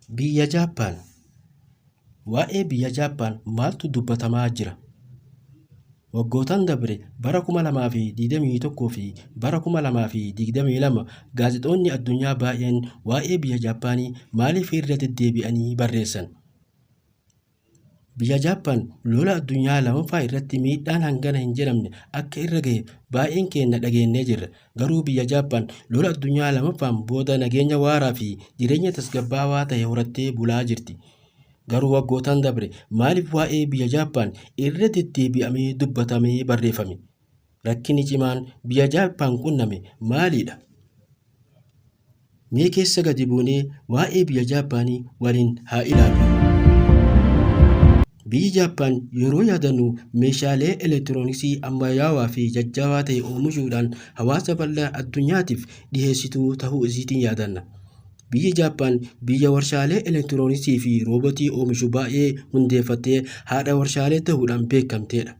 Biyya Jaappaan. Waa'ee biyya Jaappaan maaltu dubbatamaa jira? Waggootan dabre bara 2021 fi bara 2022 gaazexoonni addunyaa baay'een waa'ee biyya Jaappaanii maaliif irra deddeebi'anii barreessan? Biyya Jaappaan lola addunyaa lamaffaa irratti miidhaan hangana hin jedhamne akka irra gahe baay'een keenya dhageennee jirra. Garuu biyya Jaappaan lola addunyaa lamaffaan booda nageenya waaraa fi jireenya tasgabbaawaa ta'e horattee bulaa jirti. Garuu waggootaan dabre maaliif waa'ee biyya Jaappaan irra deddeebi'amee dubbatamee barreeffame? Rakkinni cimaan biyya Jaappaan qunname maalidha? Mee keessa gadi buunee waa'ee biyya Jaappaanii waliin haa ilaallu. Biyyi Jaappaan yeroo yaadannu meeshaalee elektirooniksii ammayyaawaa fi jajjabaa ta'e oomishuudhaan hawaasa bal'aa addunyaatiif dhiheessituu ta'uu isiitiin yaadanna. Biyyi Jaappaan biyya warshaalee elektirooniksii fi roobotii oomishu baay'ee hundeeffattee haadha warshaalee ta'uudhaan beekamteedha.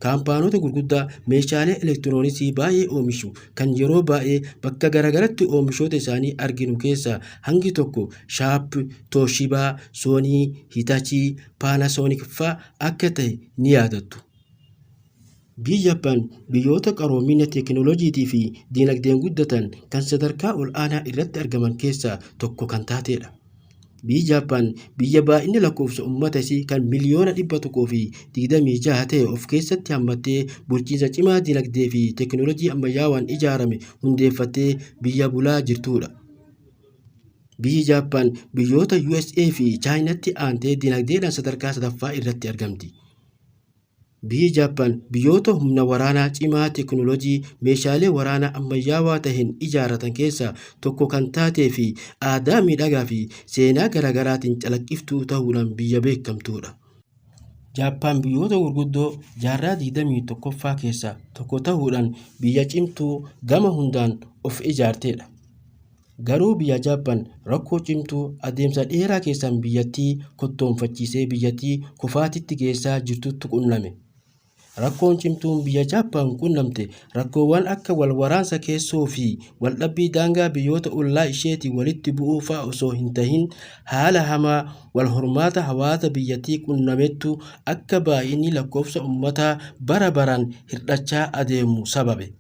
Kaampaanota gurguddaa meeshaalee elektirooniksii baay'ee oomishu kan yeroo baay'ee bakka garagaratti oomishoota isaanii arginu keessaa hangi tokko Shaap, Toshibaa, Soonii, Hitachii, Paanasoonik fa'a akka ta'e ni yaadattu. Biyyi Jappaan biyyoota qaroomina teekinooloojiitii fi dinagdeen guddatan kan sadarkaa ol aanaa irratti argaman keessaa tokko kan taateedha. Biyyi Jaappaan biyya baay'inni lakkoofsa uummata isii kan 126,000,000 ta'e of keessatti hammattee bulchiinsa cimaa dinagdee fi teekinooloojii ammayyaawaan ijaarame hundeeffattee biyya bulaa jirtuudha. Biyyi Jaappaan biyyoota USA fi Chaayinaatti aantee dinagdeedhaan sadarkaa sadaffaa irratti argamti. Biyyi Jaappaan biyyoota humna waraanaa cimaa teeknooloojii meeshaalee waraanaa ammayyaawaa taheen ijaarratan keessaa tokko kan taatee fi aadaa miidhagaa fi seenaa garaagaraatiin calaqqiftuu tahuudhaan biyya beekamtuudha. Jaappaan biyyoota gurguddoo jaarraa 21ffaa keessaa tokko tahuudhaan biyya cimtuu gama hundaan of ijaarteedha. Garuu biyya Jaappaan rakkoo cimtuu adeemsa dheeraa keessaan biyyattii kottoonfachiisee biyyattii kufaatitti geessaa jirtuttu qunname. Rakkoon cimtuun biyya Jaappaan qunnamte rakkoowwan akka wal waraansa keessoo fi waldhabbii daangaa biyyoota ollaa isheetiin walitti bu'uu fa'a osoo hin tahin haala hamaa wal hormaata hawaasa biyyattii qunnamettu akka baay'inni lakkoofsa ummataa bara baraan hirdhachaa adeemu sababe.